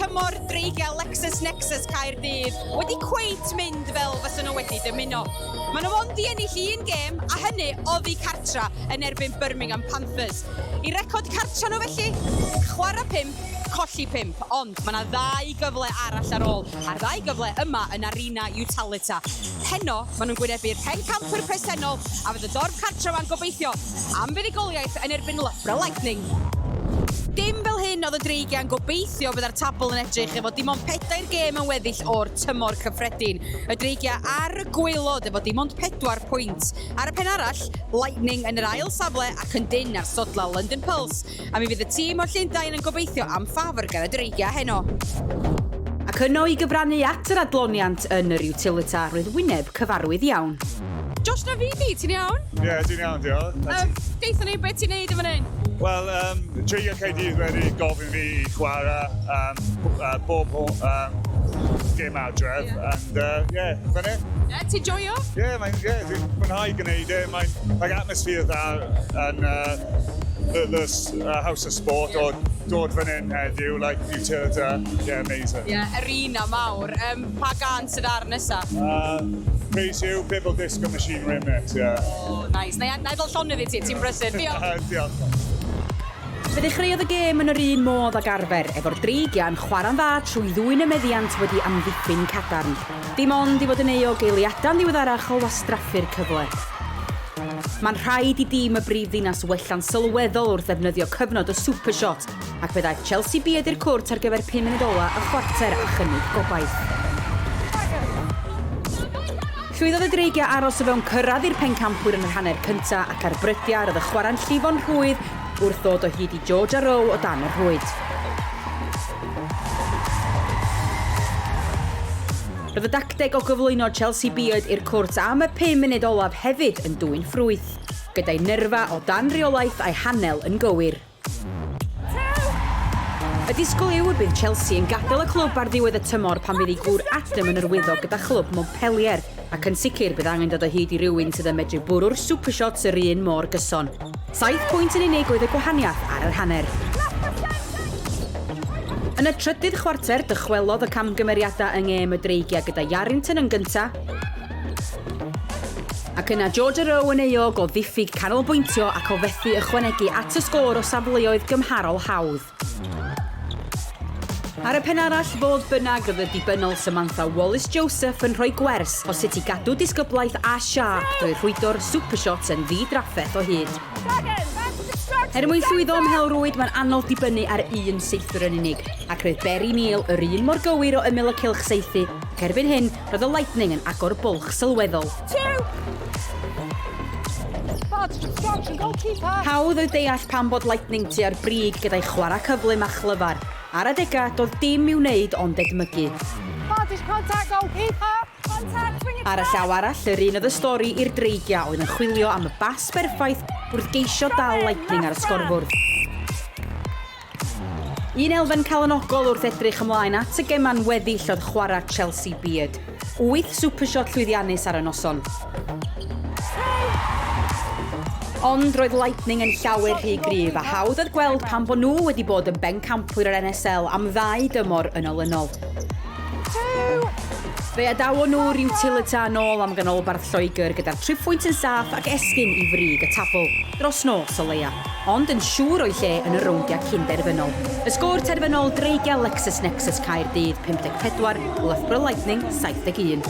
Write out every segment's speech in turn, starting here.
tymor Dreigiau Lexus Nexus Caerdydd wedi cweit mynd fel fysa nhw wedi dymuno. Maen nhw ond i ennill un gêm, a hynny oddi cartra yn erbyn Birmingham Panthers. I record cartra nhw felly? Chwarae 5, colli 5, ond mae yna ddau gyfle arall ar ôl, a'r ddau gyfle yma yn Arena Utilita. Heno, maen nhw'n gwynebu'r pencampwyr presennol, a fydd y dorf cartra yma'n gobeithio am fuddugoliaeth yn erbyn Loughborough Lightning. Dim fel hyn oedd y Dreigiau'n gobeithio bydda'r tabl yn edrych efo dim ond pedair gêm yn weddill o'r tymor cyffredin. Y Dreigiau ar y gwaelod efo dim ond pedwar pwynt. Ar y pen arall, Lightning yn yr ail safle ac yn dynn ar sodla London Pulse, a mi fydd y tîm o Llundain yn gobeithio am ffafr gan y Dreigiau heno. Ac yno i gyfrannu at yr adloniant yn yr Utilita roedd wyneb cyfarwydd iawn. Josh Navidi, ti'n iawn? Ie, yeah, dwi'n iawn, diolch. Um, Deutha ni beth ti'n neud yn fan hyn? Wel, Dreigiau Caerdydd wedi gofyn fi i chwarae bob gêm adref, yeah. And yeah, fan hyn. Yeah, ti'n joio? Ie, yeah, mae'n, yeah, dwi'n mwynhau gwneud e. Mae'n like, atmosphere dda yn the House of Sport, yeah. O dod fan hyn heddiw, like, Utilita, yeah, amazing. Yeah, arena mawr. Pa gân sydd ar nesa? Praise You, Purple Disco Machine Remix, yeah. Oh, nice. Na i ddod llonydd i ti, ti'n brysur. Diolch. Diolch. Fe ddechreuodd y gêm yn yr un modd ag arfer, efo'r Dreigiau'n chwarae'n dda trwy ddwyn y meddiant wedi amddiffyn cadarn. Dim ond i fod yn euog eiliadau'n ddiweddarach o wastraffu'r cyfle. Mae'n rhaid i dîm y brif ddinas wella'n sylweddol wrth ddefnyddio cyfnod y Supershot, ac fe ddaeth Chelsea Beard i'r cwrt ar gyfer pum munud ola y chwarter a chynnig gobaith. Llwyddodd y Dreigiau aros o fewn cyrraedd i'r pencampwyr yn yr hanner cyntaf ac ar brydiau roedd y chwarae'n llifo'n rhwydd wrth ddod o hyd i George a Rowe o dan y rhwyd. Roedd y dacteg o gyflwyno Chelsea Beard i'r cwrt am y pum munud olaf hefyd yn dwyn ffrwyth, gyda'i nyrfa o dan reolaeth a'i hanel yn gywir. Y disgwyl yw y bydd Chelsea yn gadael y clwb ar ddiwedd y tymor pan fydd ei gŵr Adam yn arwyddo gyda chlwb Montpellier, ac yn sicr bydd angen dod o hyd i rywun sydd yn medru bwrw'r supershots yr un mor gyson. Saith pwynt yn unig oedd y gwahaniaeth ar yr hanner. Yn y trydydd chwarter, dychwelodd y camgymeriadau yng ngêm y Dreigiau gyda Yarrington yn gyntaf, Ac yna Georgia Rowe yn euog o ddiffyg canolbwyntio ac o fethu ychwanegu at y sgôr o safleoedd gymharol hawdd. Ar y pen arall, fodd bynnag, roedd y dibynnol Samantha Wallace-Joseph yn rhoi gwers o sut i gadw disgyblaeth a siâp drwy rhwydo'r supershots yn ddi-drafferth o hyd. Er mwyn llwyddo ym mhêl-rwyd, mae'n anodd dibynnu ar un saethwr yn unig, ac roedd Berry Neal yr un mor gywir o ymyl y cylch saethu, ac erbyn hyn, Roedd y Lightning yn agor bwlch sylweddol. Hawdd oedd deall pam bod Lightning tua'r brig gyda'i chwarae cyflym a chlyfar. Ar adegau, doedd dim i'w wneud ond edmygu. Ar y llaw arall, yr un oedd y stori i'r Dreigiau oedd yn chwilio am y bas berffaith wrth geisio dal Lightning ar y sgorfwrdd. Un elfen calonogol wrth edrych ymlaen at y gemau'n weddill oedd chwarae Chelsea Beard. Wyth supershot llwyddiannus ar y noson. Ond roedd Lightning yn llawer rhy gryf a hawdd oedd gweld pam bod nhw wedi bod yn bencampwyr yr NSL am ddau dymor yn olynol. Fe adawon nhw'r Utilita yn ôl am ganolbarth Lloegr gyda'r triphwynt yn saff ac esgyn i frig y tabl, dros nos o leia. Ond yn siŵr o'i lle yn y rowndiau cyn-derfynol. Y sgôr terfynol, Dreigiau Lexus Nexus Caerdydd 54, Loughborough Lightning 71.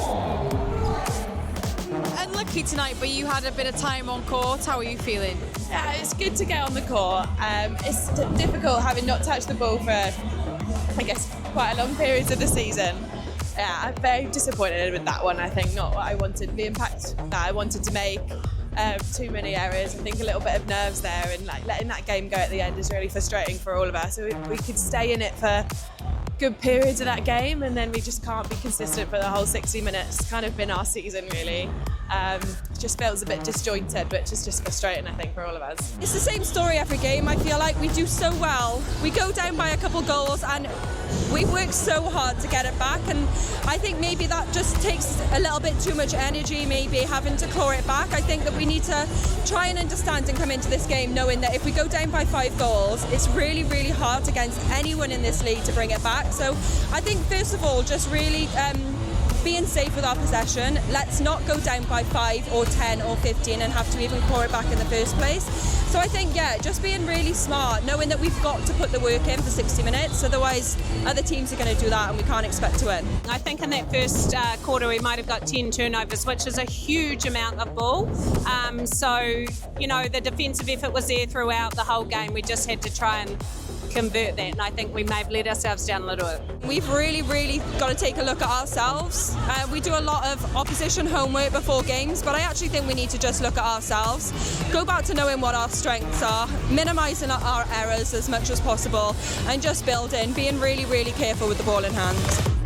Unlucky tonight, but you had a bit of time on court. How are you feeling? Yeah, it's good to get on the court. It's difficult having not touched the ball for, I guess, quite a long period of the season. Yeah, I'm very disappointed with that one. I think not what I wanted, the impact that I wanted to make. Too many errors. I think a little bit of nerves there, and like letting that game go at the end is really frustrating for all of us. So we could stay in it for good periods of that game, and then we just can't be consistent for the whole 60 minutes. Kind of been our season really. Just feels a bit disjointed, which is just frustrating, I think, for all of us. It's the same story every game. I feel like we do so well. We go down by a couple goals and we work so hard to get it back, and I think maybe that just takes a little bit too much energy, maybe having to claw it back. I think that we need to try and understand and come into this game knowing that if we go down by 5 goals, it's really, really hard against anyone in this league to bring it back. So I think first of all, just really being safe with our possession. Let's not go down by 5 or 10 or 15 and have to even claw it back in the first place. So I think, yeah, just being really smart, knowing that we've got to put the work in for 60 minutes, otherwise other teams are going to do that and we can't expect to win. I think in that first quarter we might have got 10 turnovers, which is a huge amount of ball. So the defensive effort was there throughout the whole game. We just had to try and convert that, and I think we may have let ourselves down a little bit. We've really, really got to take a look at ourselves. We do a lot of opposition homework before games, but I actually think we need to just look at ourselves, go back to knowing what our strengths are, minimising our errors as much as possible, and just building, being really, really careful with the ball in hand.